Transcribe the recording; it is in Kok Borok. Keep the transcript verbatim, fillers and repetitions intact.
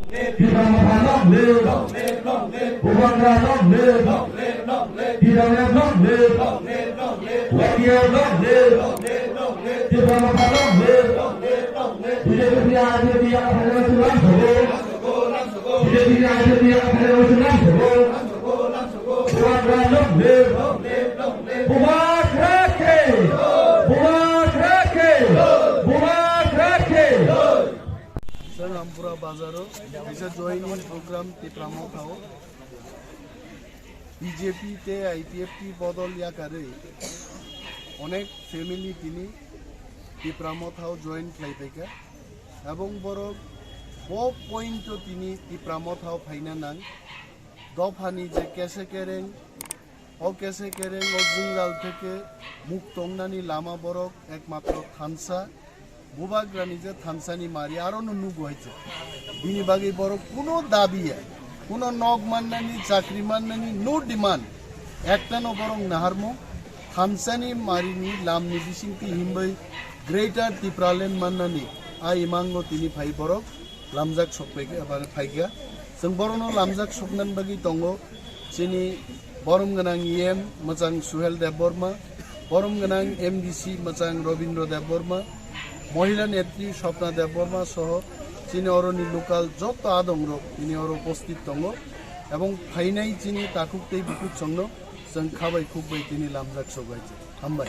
Tipra Motha long live! Bubagra long live! T W F long live! Y T F long live! Tipra Motha long live! B J P ni R P F ni yakarwi lamsogo. B J P ni R P F ni yakarwi lamsogo. Bubagra long live! Bubagra ke! Bubagra ke! Bubagra ke! Chwng Ampura bazaro kaisa joining program Tipra Motha o B J P tei I P F T bodol yakarwi onek family tini Tipra Motha o join khlai phaikha, ebong borok bo point o tini Tipra Motha o phaina nang. Dophani je kese kereng, o kese kereng o jungal theke mukto wngnani lama borok ekmatro thansa, Bubagrani je thansani mari aro no nugo hai se. Bini bagwi borok kuno dabi ya, kuno nok mannani, chakri mannani, no demand. Ekta no borok naharmung, thansani marini lamni bisingtwi himbai Greater Tipraland mannani a imango tini phai borok lamjak sokpaikha, eba phaikha. Chwng borokno lamjak soknani bagwi tongo chini borom gwnang E M mwchang Suhel Debbarma, borom gwnang M D C mwchang Robindra Debbarma, mohila netri Swapna Debbarma soho chini oroni local joto adongrok tini oro upasthit tongo, ebong phainai chini takhuk tei bukhuk chwngno chwng khabai khukbai tini lamjak sokbai. Hambai.